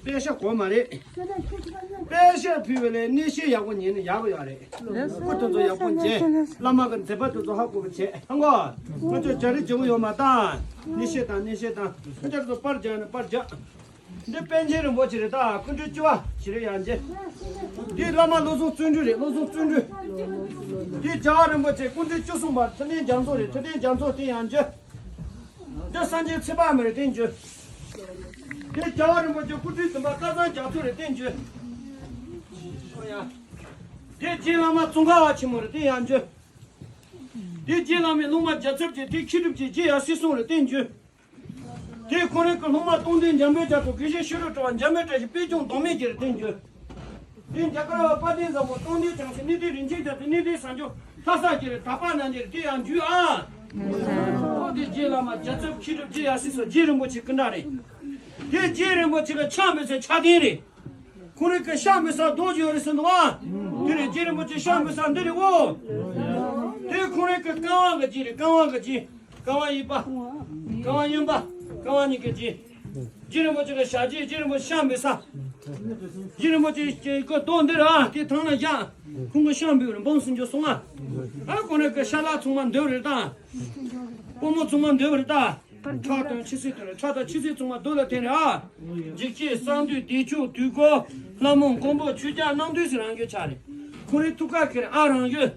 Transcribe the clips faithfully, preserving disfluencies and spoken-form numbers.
པད་ཤག་གོ་མ་རེད། པད་ཤག་ཕུལ་བ་ལས་གནས་བཤད་ཡག་པོ་ཉན་ན་ཡག་པོ་ཡོད་རེད། སྐུ་དེ་ཚོ་ཡག་པོ་མཇལ། བླ་མ་གི་མཛད་པ་དེ་ཚོ་ཧ་གོ་བ་བྱས། ཧ་གོ། ང་ཚོ་བྱ་རི་བྱེད་པོ་ཡོད་མ་ད། གནས་བཤད་དང་གནས་བཤད་དང་ཁྱེད་ཚོ་པར་རྒྱག་ན་པར་རྒྱག་འདི་པཎ་ཆེན་རིན་པོ་ཆེ་རེད་ད། སྐུ་ཕྲེང་བཅུ་པ་ཞིག་རེད་ཡང་རྗེ། འདི་བླ་མ་བློ་བཟང་བརྩོན་འགྲུས་རེད། བློ་བཟང་བརྩོན་འགྲུས། འདི་རྒྱལ་བ་རིན་པོ་ཆེ་སྐུ་ཕྲེང་བཅུ་གསུམ་པ་ཐུབ་བསྟན་རྒྱ་མཚོ་རེད། ཐུབ་བསྟན་རྒྱ་མཚོ་དེ་ཡང་རྗེ། འདི་སངས་རྒྱས་ཚེ་དཔག་མེད་རེད། དེ་འཇུ། འདི་རྒྱལ་བ་རིན་པོ་ཆེ་སྐུ་ཕྲེང་བདུན་པ་སྐལ་བཟང་རྒྱ་མཚོ་རེད། དེ་འཇུ། འདི་རྗེ་བླ་མ་ཙོང་ཁ་པ་ཆེན་མོ་རེད། དེ་ཡང་འཇུ། འདི་རྗེ་བླ་མའི་སློབ་མ་རྒྱལ་ཚབ་ཀྱི་དེ་མཁས་གྲུབ་ཀྱི་རྗེ་ཡབ་སྲས་གསུམ་རེད། དེ་འཇུ། དེ་ཁོང་རང་གི་སློབ་མ་སྟོང་ལྡན་འཇམ་དཔལ་རྒྱ་མཚོ། དགེ་བཤེས་ཤེས་རབ་གྲགས་པ། འཇམ་དཔལ་བཀྲ་ཤིས། པད་སྐྱོང་ཟླ་མེད་ཀྱི་རེད། དེ་འཇུ། དེ་རྒྱ་གར་བ་དཔལ་ལྡན་བཟང་པོ། སྟོང་ལྡན་བྱང་སེམས། གནས་བརྟན་རིན་ཆེན་རྒྱལ་མཚན། གནས་བརྟན་ཟབ་འཇུག་ལྷ་ས་ཀྱི་རེད། དག་པ་རྣམ་རྒྱལ་རེད། དེ་ཡང་འཇུ་ཨ། ཨོ་དེ་རྗེ་བླ་མ་རྒྱལ་ཚབ་མཁས་གྲུབ་རྗེ་ཡབ་སྲས་སོགས་རྗེ་རིན་པོ་ཆེ་སྐུ་འདྲ་རེད། དེ་རྗེ་རིན་པོ་ཆེ་གི་ཕྱག་འབུལ་ས་ཕྱག་རྟེན་རེད། ཁོང་རང་གི་ཕྱག་འབུལ་ས་རྡོ་ཅིག་ཡོད་རེད་ཟེར་འདུག་ཨ། དེ་རེད། རྗེ་རིན་པོ་ཆེ་ཕྱག་འབུལ་ས་འདི་རེད་འོ། དེ་ཁོང་རང་གི་བཀའ་དབང་གི་རྗེ་རེད། བཀའ་དབང་གི་རྗེ། བཀའ་དབང་ཡིན་པ། བཀའ་དབང་གཡོན་པ། བཀའ་དབང་གཉིས་ཀྱི་རྗེ། རྗེ་རིན་པོ་ཆེ་གི་ཞབས་རྗེས། རྗེ་རིན་པོ་ཆེ་ཕྱག་འབུལ་ས། རྗེ་རིན་པོ་ཆེ་གི་རྡོ་འདི་རེད་ཨ། དེ་ཐང་ན་བཞག་ཁོང་གི་ཕྱག་འབུལ་རེད། འབུམ་སུམ་ཅུ་སོ་ལྔ། ཨ་ཁོང་རང་གི་ཤ་ལ་ཚང་མ་འདོད་རེད་ད། སྤོ་མོ་ཚང་མ་འདོད་རེད་ད། ཁྲག་དང་ཆུ་སེར་དང་། ཁྲག་དང་ཆུ་སེར་ཚང་མ་རྡོ་ལ་འཐེན་རེད་ཨ། འཇིགས་བྱེད་གསང་འདུས་བདེ་མཆོག་དུས་འཁོར་ལྷ་མོ་མགོན་པོ་ཆོས་རྒྱལ་རྣམ་ཐོས་སུ་རང་རྒྱུད་ཆགས་རེད། ཁོང་རའི་ཐུགས་ཀ་ཁེར་ཨ་རང་རྒྱུད།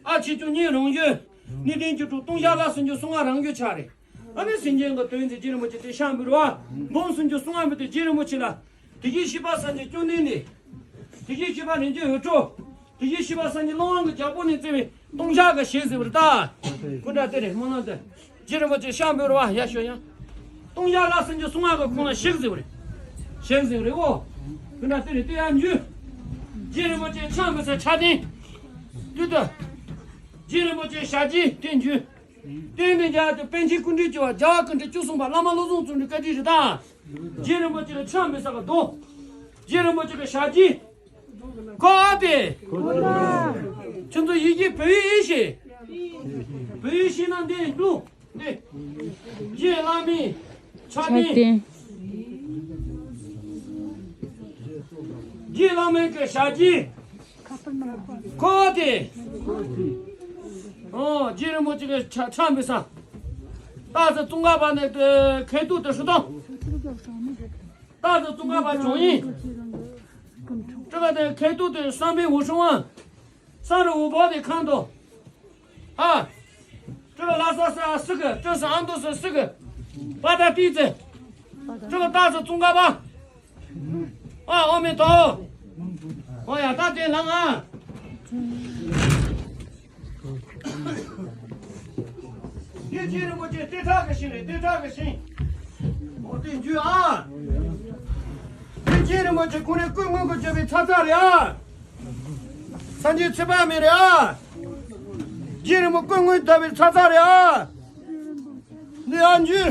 ཨ་ཆེ་ཆུང་གཉིས་རང་རྒྱུད། གནས་བརྟན་བཅུ་དྲུག་སྟོང་བརྒྱ་ལྷག་སུམ་ཅུ་སོ་ལྔ་རང་རྒྱུད་ཆགས་རེད། ཨ་ནི་སེམས་ཅན་གྱི་དོན་དུ་རྗེ་རིན་པོ་ཆེ་དེ་ཕྱག་འབུལ་བ། འབུམ་སུམ་ཅུ་སོ་ལྔ་འབུལ་ཏེ་རྗེ་རིན་པོ་ཆེ་ལ། དེ་བཞིན་གཤེགས་པ་སངས་རྒྱས་བཅོམ་ལྡན་འདས། དེ་བཞིན་གཤེགས་པ་རིན་ཆེན་འོད་འཕྲོ། དེ་བཞིན་གཤེགས་པ་སངས་རྒྱས་ཀླུ་དབང་གི་རྒྱལ་པོ་ནས་བཙལ་བའི་སྟོང་ཕྲག་གི་ཞིག་ཟེར་བ་རེད་ད། སྐུ་འདྲ་དེ་རེད། སྨོན་ལམ་དེ། རྗེ་རིན་པོ་ཆེ་ཕྱག་འབུལ་བ་ཡ་ཤོད་ཡང་། སྟོང་ཕྲག་ལྷག་སུམ་ཅུ་སོ་ལྔ་གི་ཁོང་ལ་ཞིག་ཟེར་བ་རེད། ཞིག་ཟེར་བ་རེད་འོ། སྐུ་འདྲ་དེ་རེད། དེ་ཡང་འཇུ། རྗེ་རིན་པོ་ཆེ་ཕྱག་འབུལ་ས་ཕྱག་རྟེན། དུས་དུ། རྗེ་རིན་པོ་ཆེ་ཞབས་རྗེས་དེ་འཇུ། རྟེན་འབྲེལ་རྒྱ་དེ་པཎ་ཆེན་སྐུ་ཕྲེང་བཅུ་པ་རྒྱལ་བ་སྐུ་ཕྲེང་བཅུ་གསུམ་པ་བླ་མ་བློ་བཟང་བརྩོན་འགྲུས་བཀའ་དྲིན་རེད་ད། རྗེ་རིན་པོ་ཆེ་ལ་ཕྱག་འབུལ་ས་གི་རྡོ། རྗེ་རིན་པོ་ཆེ་གི་ཞབས་རྗེས། གོ་ཨ་ཏེ། ཁྱོད་ཚོ་ཡི་གེ་བོད་ཡིག་ཤེས། བོད་ཡིག་ཤེས་ན་འདི་འདུག་འདི། རྗེ་བླ་མའི་ཕྱག་རྟེན། རྗེ་བླ་མའི་གི་ཞབས་རྗེས། ཁོ་དེ། ཨོ། རྗེ་རིན་པོ་ཆེ་གི་ཕྱག་ཕྱག་འབུལ་ས། སྟག་རྩེ་ཙོང་ཁ་པ་ནས་མཁན་ཐུགས་དེ་ཧྲུ་ཏོ། སྟག་རྩེ་ཙོང་ཁ་པ་ཅོང་ཡིན། ཀྲི་ག་དེ་མཁན་ཐུགས་དེ་བསམ་འཕེལ་ཝུ་ཧྲུང་ཝང་། བསམ་རི་ཝུ་བོ་དེ་ཁང་དོ། ཨ། ཀྲི་ག་ལ་ས་ས་སི་གི། ཀྲི་ས་ཨ་མདོ་ས་སི་གི། པ་ད་ཏི་ཙེ། ཀྲི་ག་སྟག་རྩེ་ཙོང་ཁ་པ། ཨ། ཨོ་མེ་ཏོ། ཨོ་ཡ། ད་དེ་ལངས་ཨ། དེ་རྗེ་རིན་པོ་ཆེ་ལྟེ་ཁྲག་གི་ཤིང་རེད། ལྟེ་ཁྲག་གི་ཤིང་། ཨོ་དེ་འཇུ་ཨ། དེ་རྗེ་རིན་པོ་ཆེ་ཁོང་རའི་སྐུ་སྔོན་གྱི་བརྗོད་པའི་ཚ་ཚ་རེད་ཨ། སངས་རྒྱས་ཚེ་དཔག་མེད་རེད་ཨ། རྗེ་རིན་པོ་སྐུ་སྔོན་བཏབ་པའི་ཚ་ཚ་རེད་ཨ། འདི་ཨ་འཇུ།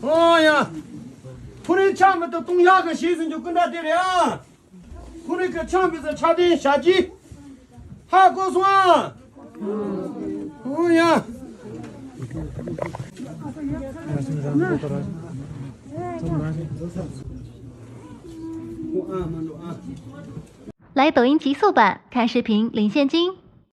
ཨོ་ཡ། ཁོ་རའི་ཕྱག་མི་ཏོ་སྟོང་ཡག་གི་ཞིག་ཟིན་རྒྱུ་སྐུ་འདྲ་དེ་རེད་ཨ། ཁོ་རའི་གི་ཕྱག་མི་ཏོ་ཕྱག་རྟེན་ཞབས་ཀྱི། ཧ་གོ་སོང་ཨ། ཨོ་ཡ། ཨོ་ཨ་མ་འགྲོ་ཨ། 来抖音极速版看视频领现金。